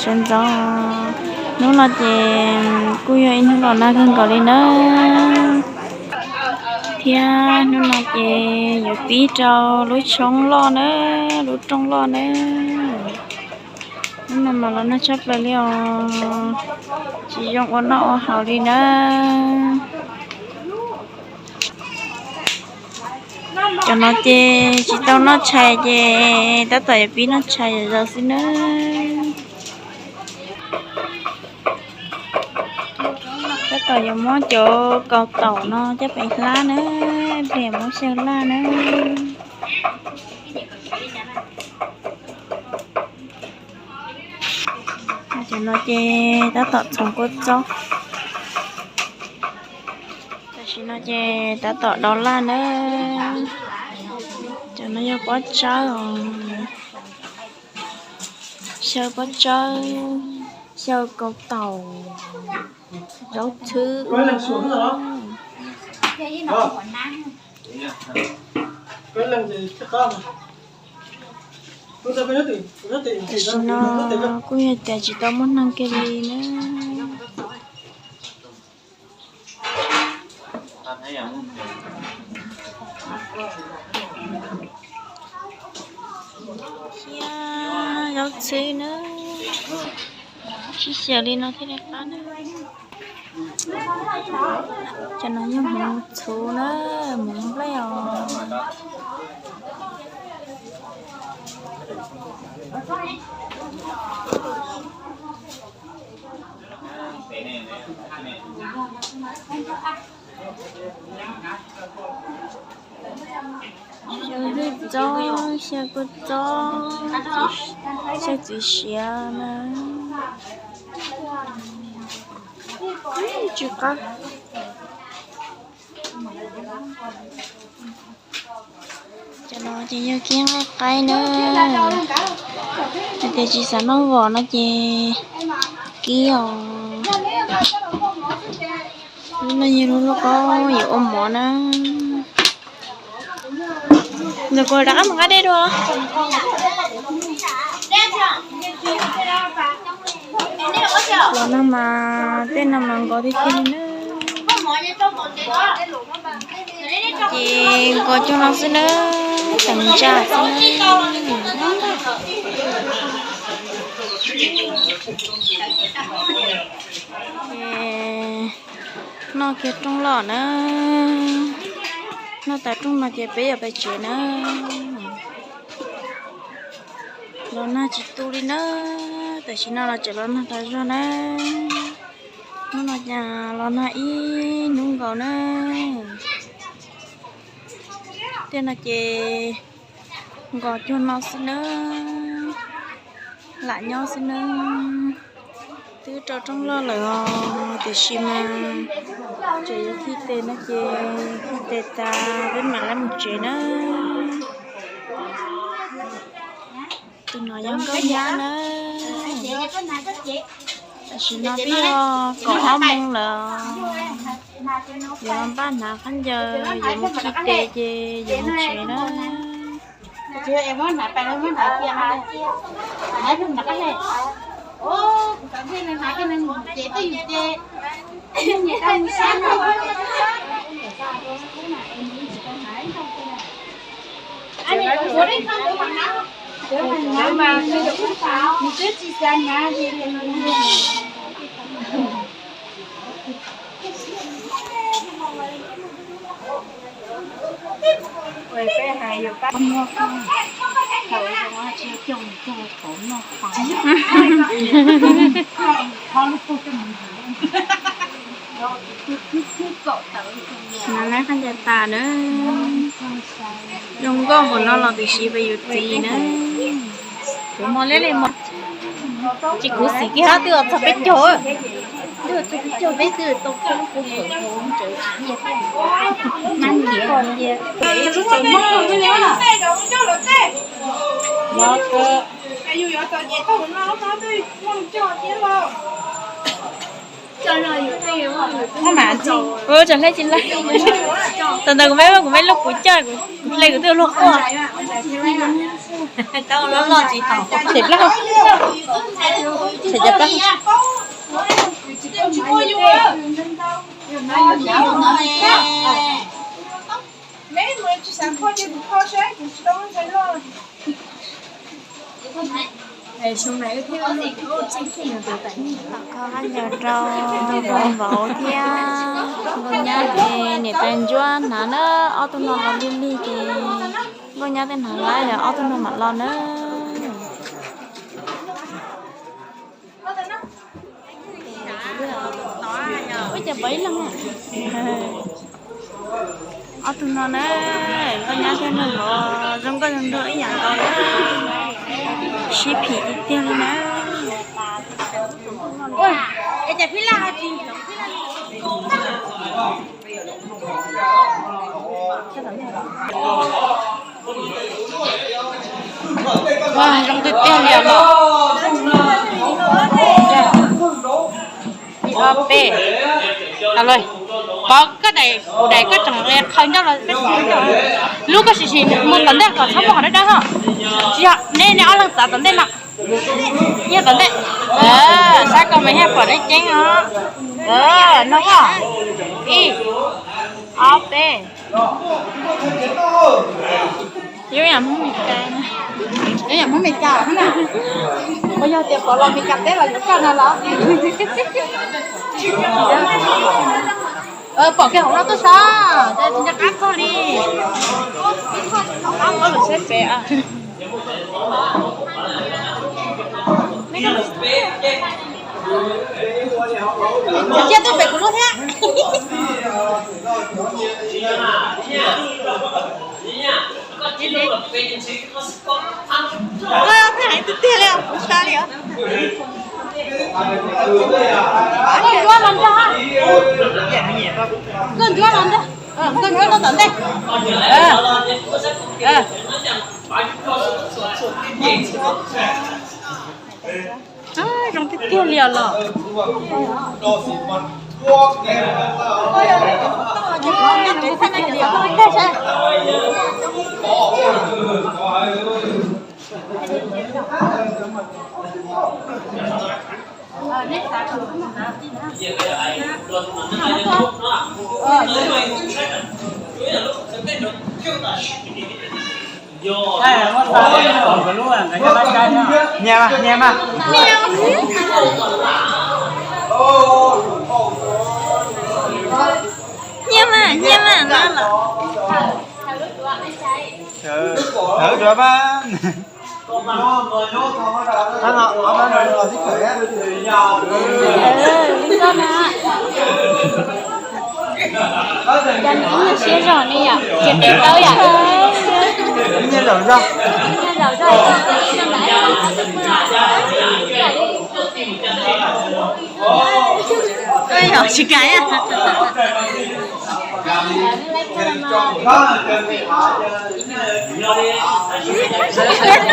Sawv ntxov, hnub no ces kuj yog ib hnub los nag kawg nkaus li nawb. Thiab hnub no ces yuav pib rau lub tshoob loj nawb, lub rooj loj nawb. Hnub no mas los nag tshaj plaws li os, tsis zoo ua noj ua haus li nawb. Cov no ces tsis tau noj tshais ces tab tom yuav pib noj tshais zom zaws xwb nawb. Tab tom yuav muab cov kaus taum no coj pem hlab nawb, pem muab xyaw laj nawb. Cov no ces tab tom txhoov kua txob. Tam sim no ces tab tom do laj nawb. Cov no yog pob tsawb os. Xyaw pob tsawb, xyaw kaus taum, zaub txhwb. Tam sim no kuj yog tias tsis tau muaj neeg kiag li na. Thiab zaub txhwb na, sib xyaw li no thiaj li qab na. Cov no yog hmoov txhuv na, hmoov nplej os. Xyaw txob, xyaw kua txob, xyaw txiv siav na. Tsis qab. Cov no ces yog kib nqaij qaib na. Hais tias tsis xav noj vos no ces kib os. Lub no yog lub lauj kaub yuav ua mov na. Ntawm kuv rov qab mus nqa dej dua. Los no mas tej no mas nkos tiag tiag li na. Ces nkos cuag no xwb na, teev ntsa xwb na. Ces noj kiag rooj loj na, noj tas rooj no ces peb yuav pais tsev na. Los nag tsis tu li na, tam sim no los tseem los nag tas zog na. Hnub no cas los nag ib hnub nkaus na. Tej no ces nkos cuag no xwb na, lam nyob xwb na. Twb rau rooj loj lawm os, tiam sis mas tseem yuav khi tes no ces khi tes tas peb mam li mus tsev na. Tus no yog nkauj nyab na. Tam sim no twb yog kaum ob moos lawm, yuav npaj hnav khaub ncaws yuav mus khi tes ces yuav mus tsev na. Nab khaub ncaws tas na. Zoo nkauj npaum no los tiam sis peb yuav txiv na. Kuv mos liab li mos. Ces kuv xim kiag hab twb txog peb caug. Twb txog peb caug peb twb tau khaub lub kua qhawv hauv ntsaws tsis nyiaj. Ua tsav hle tsis laib. Tau ntawd kuv me, kuv me lub kuv coj, kuv hle kuv twb luag quaj. Tshem plaub, tshem cov plaub. Kho qab ncaws rau nkauj vauv thiab nkauj nyab ces niam tais ntsuab hnav na, ob tug no los lig lig ces nkauj nyab tej hnav lawm ob tug no mam los na. Ib co pov ib leeg. Ob tug no na, nkauj nyab thiab nkauj vauv zoo nkauj zoo nraug ib yam nkaus na. Sib phim tiag tiag li na. Ua zoo tiag tiag li os. Ib ob peb. Pov koj daim, kuv daim koj tseem qhaws ncauj los lub koj sim sim mus tom ntej kom txhob muaj qhov dawb dawb ho. Tsis yog, nej nej ob leeg txav tom ntej no. Nyiag tom ntej. Saib koj mas nyiag pom deb ceeb os. No, ib, ob peb. Yuav yam Hmoob Mes Kas, yuav yam Hmoob Mes Kas na. Puas yog tias pom los Mes Kas teb los yuav koj no los? Pom kiag hauv no tuaj saib, ces tsis nco qab txog li. Qab lus saib pem. Cia tuaj pem kuv lub thiab. Koj tiag tiag li, kuv xav li os. Koj ntsuab los ntag, koj ntsuab los ntag. Koj ntsuab los tom ntej. Zoo tiag tiag li os los. Nyiam mas, nyiam mas. Nyiam mas, nyiam mas no los. Thawv duav mas. Cov no ib nyuag siab zog ne yom, ces qis tau yom. Ib nyuag zaum zog.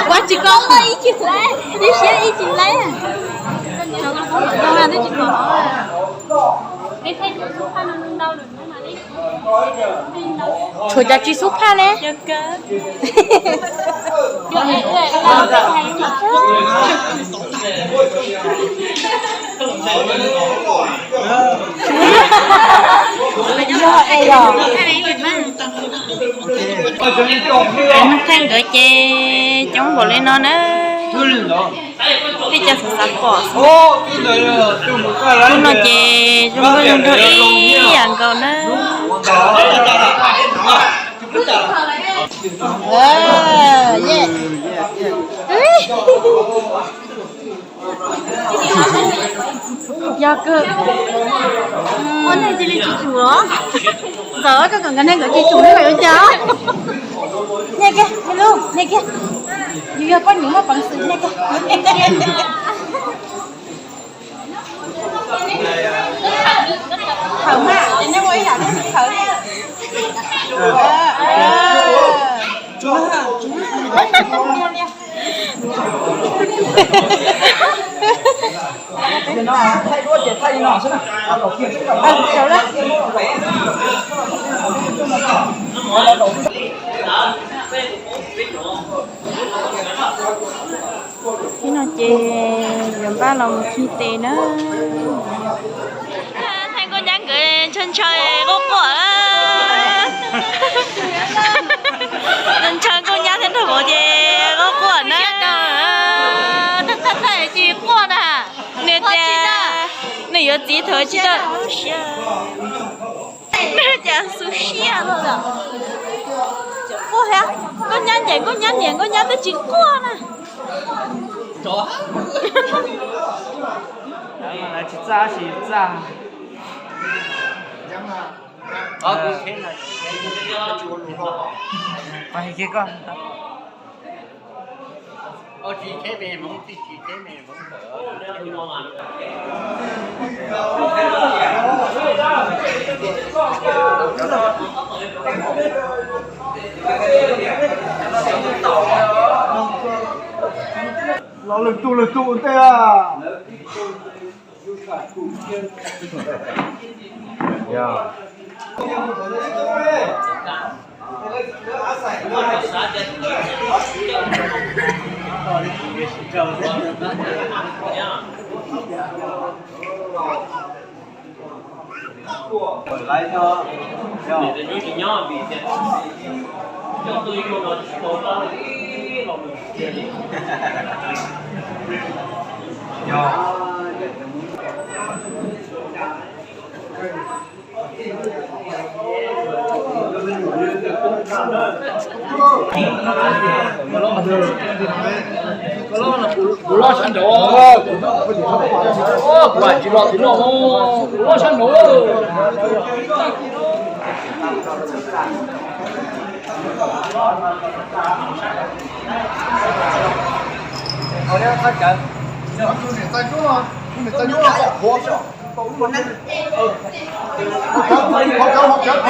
Ua tsis kov, ib tsis laib, ib siab ib tsis laib. Tshuav cov tsis xub phaj ne. Yog es yog. Hnub khaij nkawd ces coob npaum li no na. Peb cov xav xav pom xwb. Hnub no ces zoo nkauj zoo nraug ib yam nkaus na. Yog kawg. Ua neeg cia li tsis tsum los? Txawm koj kom nkawd neeg nkawd tsis tsum ne, yuav cas? Niaj kiag, me lub, niaj kiag. Yus yog poj niam muaj peev xwm, niaj kiag. Thawm mas, ces nej ua ib yam li thawm. Ib no ces yuav npaj los mus khi tes na. Thaij nkauj nyab nkawd ntshaw ntshaw quaj quaj. Ntshaw nkauj nyab thiab nraug vauv ces quaj quaj na. Thaij thaij ces quaj na. Nws tias nws yuav txiv thaum tsis tau. Cas xu siab los lawm. Quaj thiab, nkauj nyab ncaim nkauj nyab niam nkauj nyab twb tsis quaj na. Tsis txaj, tsis txaj. Los lwm tus lwm tus ntej. Kuv loj sab nraud, kuv tsis los tim no, kuv loj sab nraud.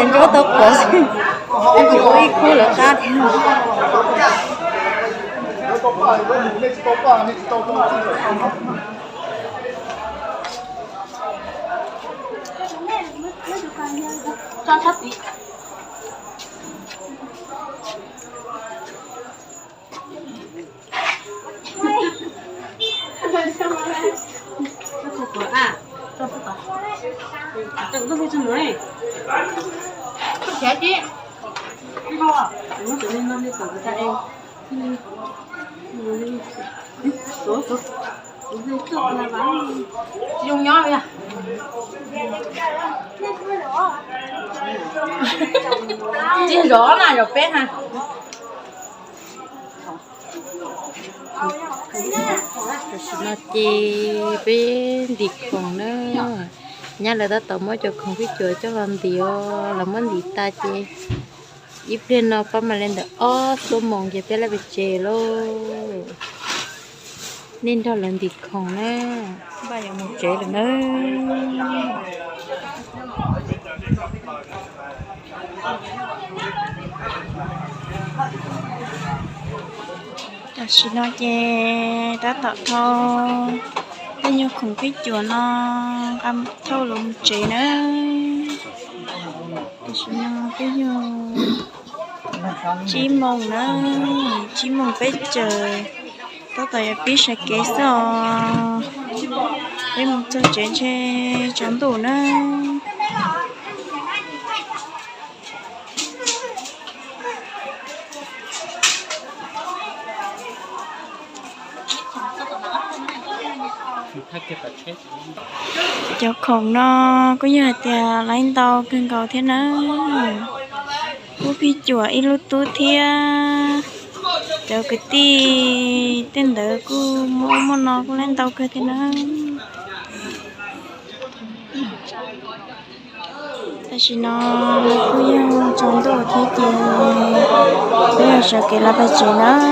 Nraub tau pov, ib khub lawv qab thiab. Tsis zoo nyob li. Tsis zov na, zov peb ha. Tam sim no ces peb ntim khoom na. Nyab lawv tab tom muab cov khoom pib cuam coj los ntim os, lawv muab ntim tas ces ib pliag no pab mam li ntawm ob xuab moos ces peb laj pes tsev lauj. Nej nrog lawv ntim khoom na, npaj yuav mus tsev lawm nawb. Tam sim no ces tab tom thau tej nyuag khoom pib cuam no nqa thauj los mus tsev nawb. Tam sim no twb yog tsib moos nawb, tsib moos peb caug, tab tom yuav pib sawv kev xwb os. Peb mus txog tsev ntshe tsaus ntuj nawb. Cov khoom no kuj yog hais tias laiv ntau kawg nkaus thiab nawb. Kuj pib cuam ib lub tub thiab. Cov kwv tij tej ntawd kuj muaj ub muaj no kuj laiv ntau kawg thiab nawb. Tam sim no kuj yog tsaus ntuj thiab ces peb yuav sawv kev los pem tsev nawb.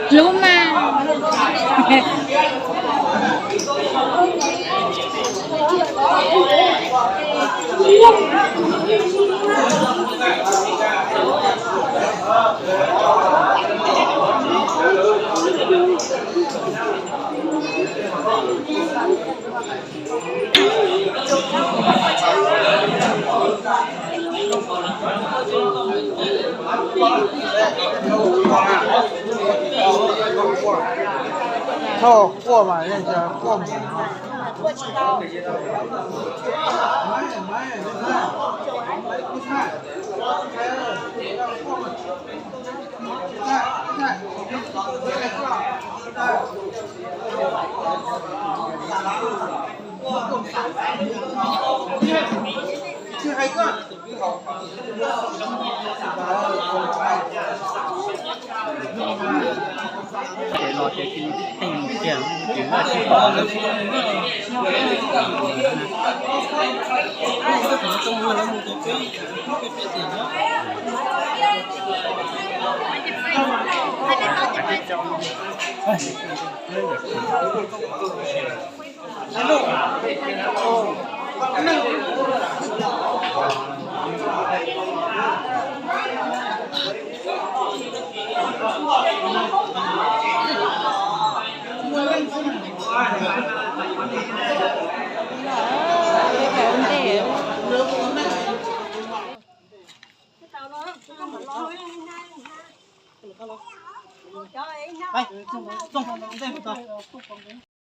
Hlub mas. Thaum quaj mas yeej quaj mus. Ces los ces tsis theej mus kiag, tsis muaj tsis pom lawm.